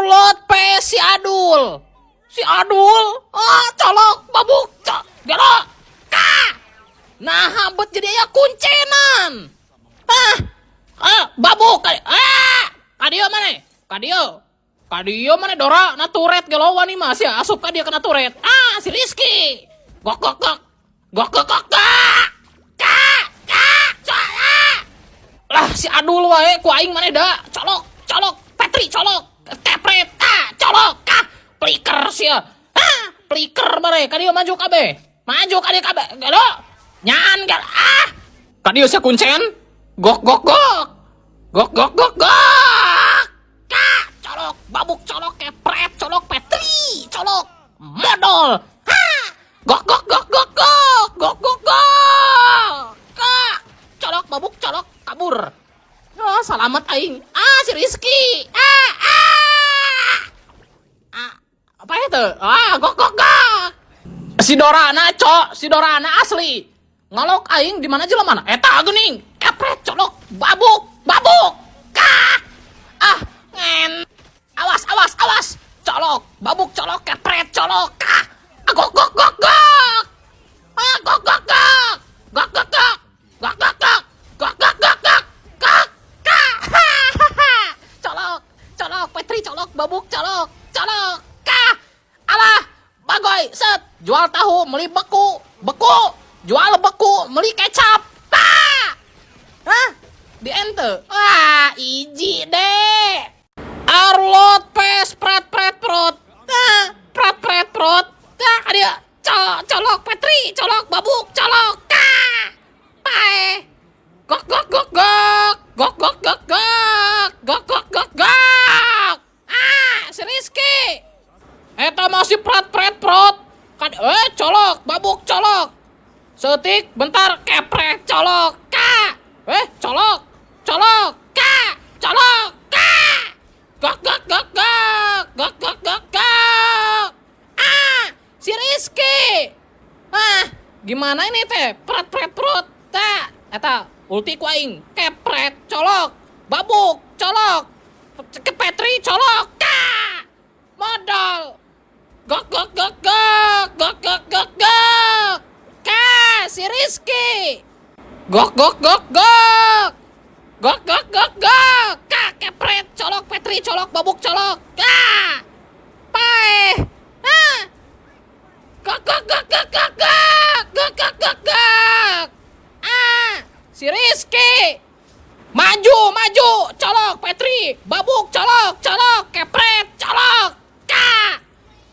Arlot P si Adul. Si Adul. Ah, colok, babuk, cok, gelo. Ka. Nah, bet jadi aya kuncenan. Ah, ah, babuk. Ah, kadieu maneh? Kadieu. Kadieu maneh Dora na turret, gelo, wani mah sia asup ka dieu kena turret. Ah, si Rizky. Gok gok gok. Gok gok gok gok. Ka ka cok, ah. Lah, si Adul wae ku aing maneh da. Colok, colok, Petri colok. Kepret, ah, colok, kah. Flicker sia. Ah, flicker maneh. Kadieu maju kabeh. Maju kadieu kabeh. Gelo. Nyaan gel. Ah. Kadieu sia kuncen. Gok gok gok. Gok gok gok gok. Ka, colok, babuk colok, kepret, colok, Petri, colok, modal. Ha! Gok gok gok gok gok. Gok gok gok. Ka, colok, babuk, colok, kabur. Oh, selamat aing. Ah, si Rizky. Ah, ah. Ah, apa itu? Ah, gok gok gok. Si Dorana, cok, si Dorana asli. Ngalok aing di mana jelema mana? Eta geuning. Kepret, colok, babuk, babuk. Kah. Ah, ngen. Awas, awas, awas. Colok, babuk, colok, kepret, colok. Kah. Ah, gok gok gok gok. Ah, gok gok gok. Gok gok gok. Gok gok gok. Gok gok gok gok. Gok. Kah. Ha, ha, ha. Colok, colok, Petri colok, babuk colok, colok. Kah. Alah, bagoy, set. Jual tahu, beli beku, beku. Jual beku, beli kecap. Ah! Hah? Di ente? Wah, iji deh. Arlot pes pret pret prot. Ah, pret pret prot. Ah, dia colok, Petri, colok, babuk, colok. Kah. Pae. Gok gok gok gok. Gok gok gok gok. Gok gok gok gok. Ah, si Rizky. Eta masih pret pret prot. Kan eh colok, babuk colok. Setik bentar, kepret, colok. Ka. Eh, colok. Colok. Ka. Colok. Ka. Gok gok gok gok. Gok gok gok gok. Ah, si Rizky. Ah, gimana ini teh? Pret pret prot. Ta, eta ulti ku aing. Kepret, colok. Babuk, colok. Ke Petri colok. Ka. Modal. Gok gok gok gok. Gok gok gok gok. Ka, si Rizky. Gok gok gok gok. Gok gok gok gok. Ka, kepret, colok, Petri colok, babuk colok. Ka. Pae. Ah. Gok gok gok gok gok gok. Gok gok gok gok. Ah, si Rizky. Maju, maju, colok, Petri, babuk, colok, colok, kepret, colok. Ka.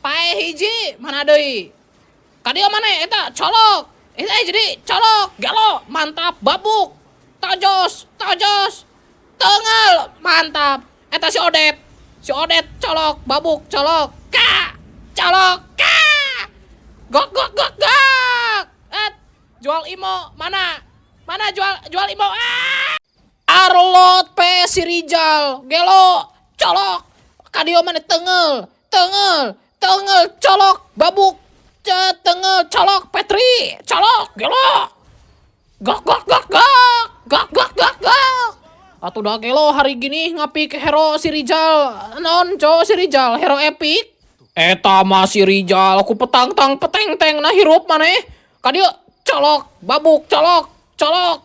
Pae hiji, mana deui? Kadieu mana eta colok. Eta jadi colok, gelo, mantap, babuk. Tojos, tojos. Tengel, mantap. Eta si Odet. Si Odet colok, babuk, colok. Ka. Colok, ka. Gok gok gok gok. Et, jual imo mana? Mana jual jual imo? Ah! Arlot P si Rijal, gelo, colok. Kadieu mana tengel, tengel, tengel, colok, babuk, tengel, colok, Petri, colok, gelo. Gok gok gok gok, gok gok gok gok. Atuh dah gelo hari gini ngapick hero si Rijal. Non, co, si Rijal, hero epic. Eta mah si Rijal, aku petang tang peteng teng nah hirup maneh. Kadieu colok, babuk, colok, colok,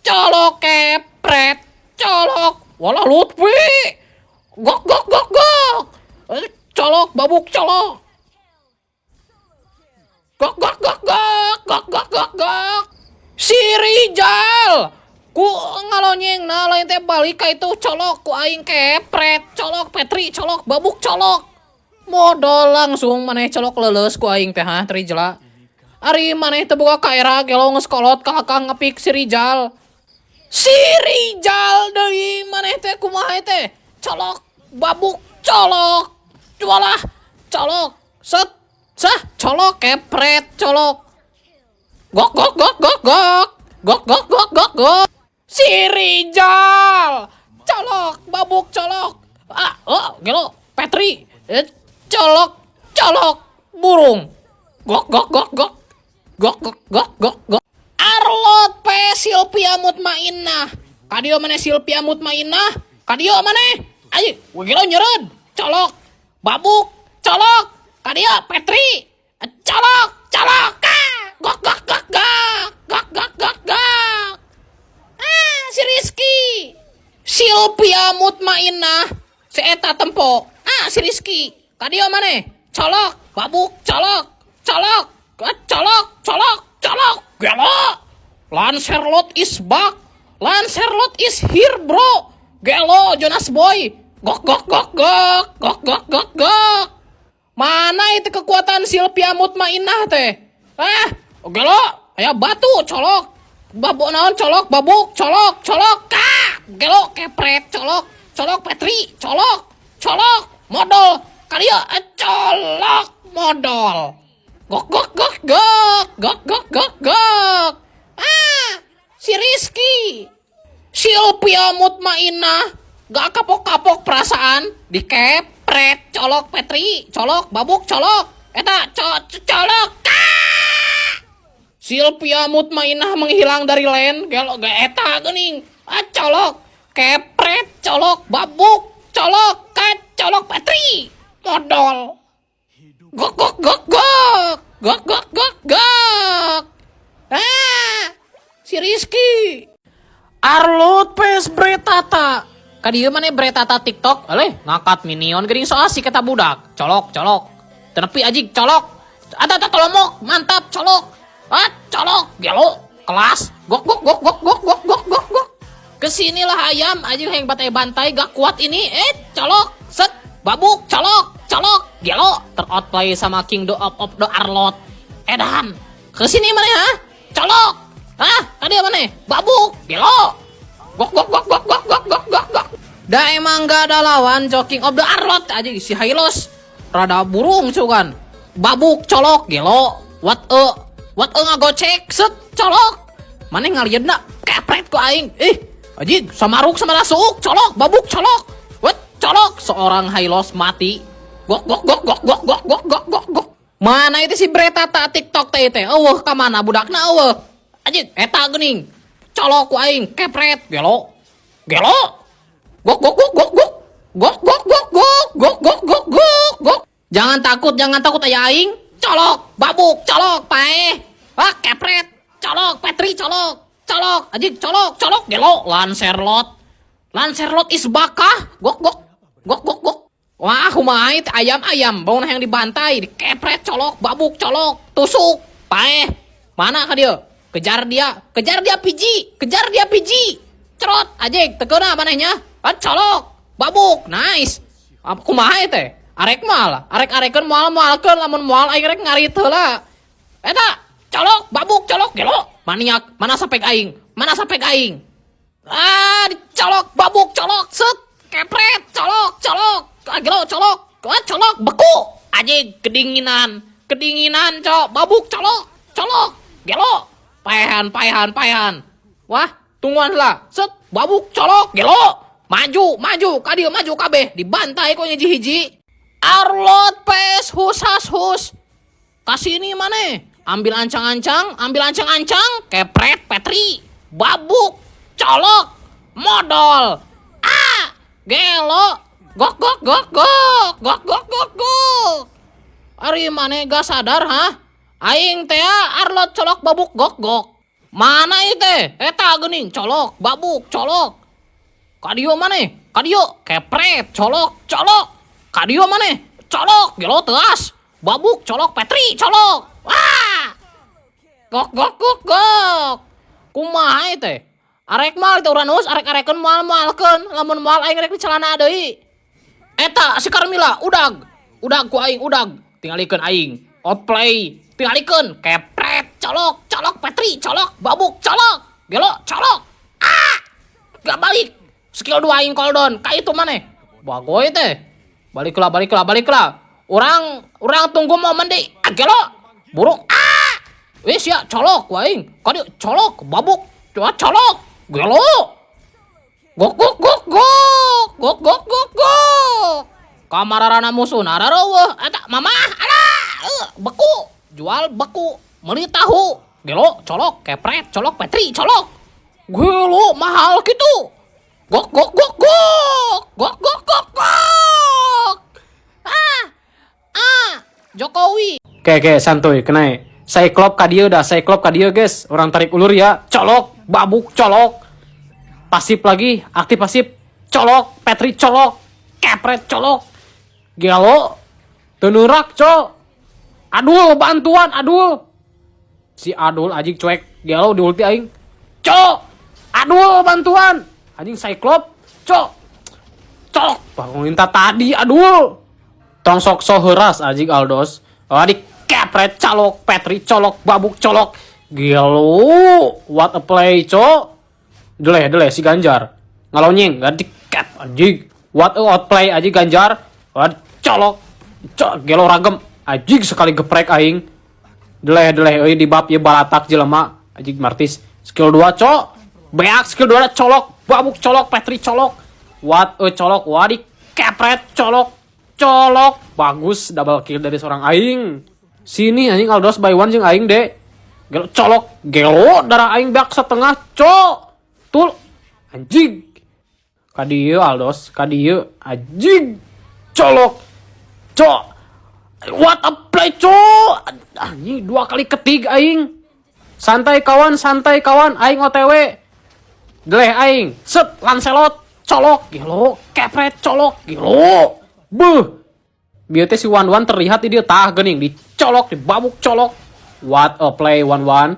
colok, kepret, colok. Walah, Lutfi. Gok gok gok gok. Eh, colok, babuk, colok. Gok gok gok gok, gok gok gok gok. Si Rijal. Ku ngalonyeng nah lain teh balik ka itu, colok ku aing, kepret, colok, Petri, colok, babuk, colok. Modal langsung maneh, colok leuleus ku aing teh, ha, Rijal. Ari maneh teu boga kaera, gelo, geus kolot kakak ngapick si Rijal. Si Rijal deui maneh teh kumaha teh? Colok, babuk, colok. Walah, colok. Set, sah, colok, kepret, colok. Gok gok gok gok gok. Gok gok gok gok gok. Si Rijal. Colok, babuk, colok. Ah, oh, gelo, Petri. Eh, colok, colok, burung. Gok gok gok gok. Gok gok gok gok gok. Arlot P Silvia Mutmainnah. Kadieu maneh, Silvia Mutmainnah? Kadieu maneh? Ayo, gelo, nyereud. Colok, babuk, colok, kadieu Petri, colok, colok, ah, gok gok gok gok, gok gok gok gok. Ah, si Rizky. Sylvia Mutmainah, si eta tempo. Ah, si Rizky. Kadieu maneh? Colok, babuk, colok, colok, ah, colok, colok, colok, gelo. Lancelot is back. Lancelot is here, bro. Gelo, Jonas Boy. Gok gok gok gok, gok gok gok gok. Mana itu kekuatan Sylvia Mutmainah teh? Ah, gelo, aya batu colok. Babuk naon colok, babuk, colok, colok, kak, gelo, kepret, colok, colok, Petri, colok, colok, modal, kadieu, eh, colok, modal. Gok gok gok gok, gok gok gok gok. Ah, si Rizky. Sylvia Mutmainah gak kapok-kapok perasaan dikepret, colok, Petri colok, babuk colok, eta colok, kak. Sylvia Mutmainah menghilang dari lane, gelo gak eta geuning, ah, colok, kepret, colok, babuk colok, kat colok, Petri modal, gok gok gok gok, gok gok gok gok. Ah, si Rizky. Arlott vs Bretata. Kadieu maneh Bretata TikTok, aleh ngangkat minion geuning, so asik eta budak. Colok, colok. Teu nepi anjing, colok. Ada ada tolomok, mantap, colok. Ah, colok, gelo, kelas. Gok gok gok gok gok gok gok gok gok. Kesinilah ayam, anjing yang bantai bantai gak kuat ini. Eh, colok, set, babuk, colok, colok, gelo, teroutplay sama King the of the Arlott. Edan, kesini maneh ha? Colok. Hah? Tadi apa nih? Babuk, gelo. Gok gok gok gok gok gok gok gok gok. Da emang gak ada lawan Joking of the Arlott aja si Hylos. Rada burung cukan. Babuk, colok, gelo. What a ngagocek, set, colok. Mana ngalian kepret ku aing. Ih, anjing samaruk sama lasuk, colok, babuk, colok. What, colok, seorang Hylos mati. Gok gok gok gok gok gok gok gok gok gok. Mana itu si Bretata TikTok teh teh? Euweuh, ka mana budakna euweuh? Anjing, eta geuning. Colok ku aing, kepret, gelo. Gelo. Gok gok gok gok gok. Gok gok gok gok gok gok gok gok gok. Jangan takut, jangan takut, aya aing. Colok, babuk, colok, paeh. Wah, kepret, colok, Petri colok, colok, anjing colok, colok, gelo, Lancelot. Lancelot is bakah. Gok gok. Gok gok gok. Wah, kumaha teh ayam-ayam, bau yang dibantai, dikepret, colok, babuk, colok, tusuk, paeh. Mana ka dia? Kejar dia PG, kejar dia PG. Cerot, anjing, tekeuna manehnya. Ah, colok, babuk, nice. Apa kumaha teh? Arek moal, arek-arekeun moal moalkeun, lamun moal aing rek ngarit heula. Eta, colok, babuk, colok, gelo. Maniak, mana sampai aing? Mana sampai aing? Ah, dicolok, babuk, colok, set, kepret, colok, colok, ah, gelo, colok, ah, colok, beku. Anjing, kedinginan, kedinginan, cok, babuk, colok, colok, gelo. Paehan, paehan, paehan. Wah, tungguan lah, set, babuk, colok, gelo. Maju, maju, kadieu maju kabeh, dibantai kok hiji-hiji. Arlott vs husas hus. Kasih ini mana? Ambil ancang-ancang, ambil ancang-ancang, kepret Petri, babuk, colok, modal. Ah, gelo, gok gok gok gok, gok gok gok gok. Ari maneh gak sadar ha? Aing teh Arlott colok babuk gok gok. Mana itu? Eta geuning colok, babuk, colok. Kadieu maneh? Kadieu kepret, colok, colok. Kadieu maneh? Colok, gelo teas. Babuk, colok, Petri, colok. Wah! Gok gok gok gok. Kumaha teh? Arek moal itu Uranus, arek-arekeun moal moalkeun, lamun moal aing rek di celana deui. Eta si Carmilla, udag. Udag ku aing, udag. Tingalikeun aing. Outplay, tingalikeun, kepret, colok, colok, Petri, colok, babuk, colok, gelo, colok. Ah! Gak balik. Skill 2 aing cooldown, ka itu maneh. Bagoy teh. Baliklah, baliklah, baliklah. Urang, urang tunggu momen deh. Ah, gelo. Burung. Ah! Wis ya, colok ku aing. Kadieu colok, babuk, coba colok. Gelo. Gok gok gok gok. Gok gok gok gok. Kamararana musuh narareuweuh eta mamah alah, beku. Jual beku, meuli tahu. Gelo, colok, kepret, colok, Petri, colok. Gelo mahal gitu. Gok gok gok gok. Gok gok gok gok. Jokowi. Oke, santuy, kena. Cyclops ka dieu dah, Cyclops ka dieu, guys. Urang tarik ulur ya. Colok, babuk, colok. Pasif lagi, aktif pasif. Colok, Petri colok. Kepret colok. Gelo. Teu neurak, cok. Aduh, bantuan, aduh. Si Adul anjing cuek. Gelo di ulti aing. Cok. Aduh, bantuan. Anjing Cyclops. Cok. Cok. Bangun minta tadi, aduh. Tong sok so heuras anjing Aldos. Oh, di kepret colok, Petri colok, babuk colok. Gelo, what a play, cok. Deleh, deleh si Ganjar. Ngalonyeng, gak di cap anjing. What a outplay anjing Ganjar. Wah, colok. Cok, gelo ragem. Anjing sekali geprek aing. Deleh, deleh euy di bab ieu balatak jelema. Anjing Martis. Skill 2, cok. Beak skill 2 colok, babuk colok, Petri colok. What a colok, wah di kepret colok. Colok. Bagus double kill dari seorang aing. Sini anjing Aldos by one jeung aing deh. Gelo colok, gelo darah aing beak setengah, cok. Tul anjing. Kadieu Aldos, kadieu anjing. Colok. Cok. What a play, cok. Anjing dua kali ketig aing. Santai kawan, santai kawan, aing OTW. Deleh aing, set Lancelot, colok, gelo, kepret, colok, gelo. Beuh. Bieu teh si Wan Wan terlihat di dia tah geuning dicolok, dibabuk colok. What a play, Wan Wan.